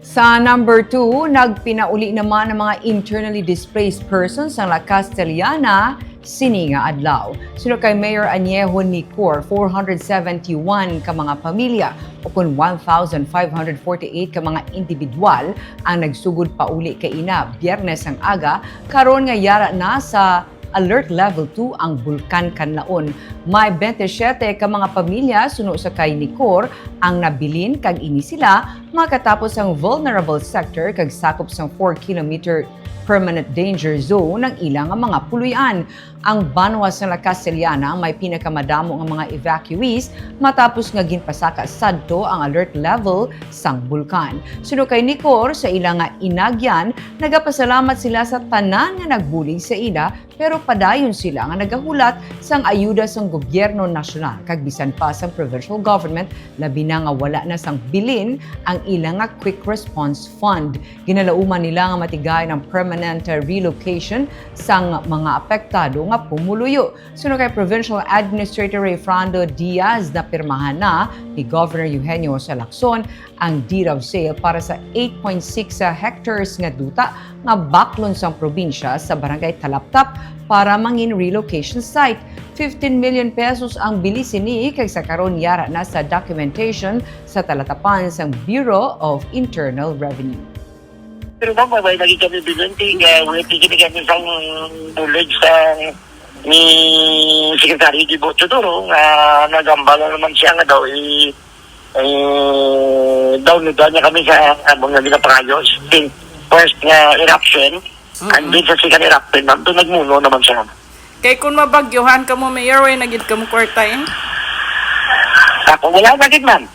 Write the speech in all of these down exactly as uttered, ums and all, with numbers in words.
Sa number two, nagpinauli naman ang mga internally displaced persons sang La Castellana sini nga adlaw. Suno kay Mayor Añejo Nicor, four hundred seventy-one ka mga pamilya, o kon one thousand five hundred forty-eight ka mga individual, ang nagsugod pauli kaina Biyernes ang aga, karon nga yara na sa Alert Level two ang Bulkan Kanlaon. May twenty-seven ka mga pamilya, suno sa kay Nicor, ang nabilin, kag ini sila makatapos sang vulnerable sector kag sakop sang four kilometer permanent danger zone ang ila nga mga puloy-an. Ang banwa sa La Castellana may pinakamadamo nga mga evacuees matapos nga ginpasaka sadto ang alert level sang bulkan. Suno kay Nicor, sa ila nga inagyan, nagapasalamat sila sa tanan nga nagbulig sa ila, pero padayon sila nga nagahulat sang ayuda sang gobyerno nasyonal kag bisan pa sang provincial government, labi na nga wala na sang bilin ang ila nga Quick Response Fund. Ginalauman nila nga matigayon ang permanent relocation sang mga apektado nga pumuluyo. Suno kay Provincial Administrator Rayfrando Diaz, napirmahan na ni Governor Eugenio Jose Lacson ang deed of sale para sa eight point six hectares nga duta nga baklon sang probinsya sa Barangay Talaptap para mangin relocation site. Fifteen million pesos ang bili sini, kag sa karon yara na sa documentation sa talatapan sang Bureau of Internal Revenue. Pero ma'am, may lagi kami bilin, kay uh, wait, kami kami sang bulig sa ni Secretary Gibo Teodoro nga nagambal na naman siya nga daw i eh, download niya kami sa abang na nila pangayo. Since first nga eruption, and then sa second eruption, ma'am, doon nagmuno naman siya. Kay kung mabagyohan ka mo, Mayor, way na gid ka mo kwarta eh. Ako, wala na gid, ma'am.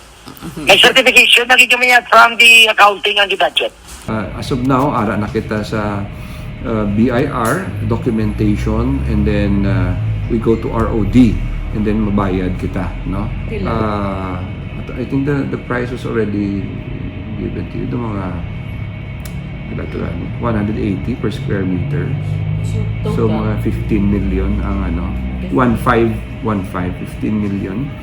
May certification na gid kami yan from the accounting and the budget. Uh, as of now, ara na kita sa uh, B I R, documentation, and then uh, we go to R O D, and then mabayad kita, no? Pila? Uh, at I think the the price was already given to you, the mga pila to, ano, one hundred eighty per square meter. So, So, total? Mga fifteen million ang ano, Okay. one five, one five, fifteen million.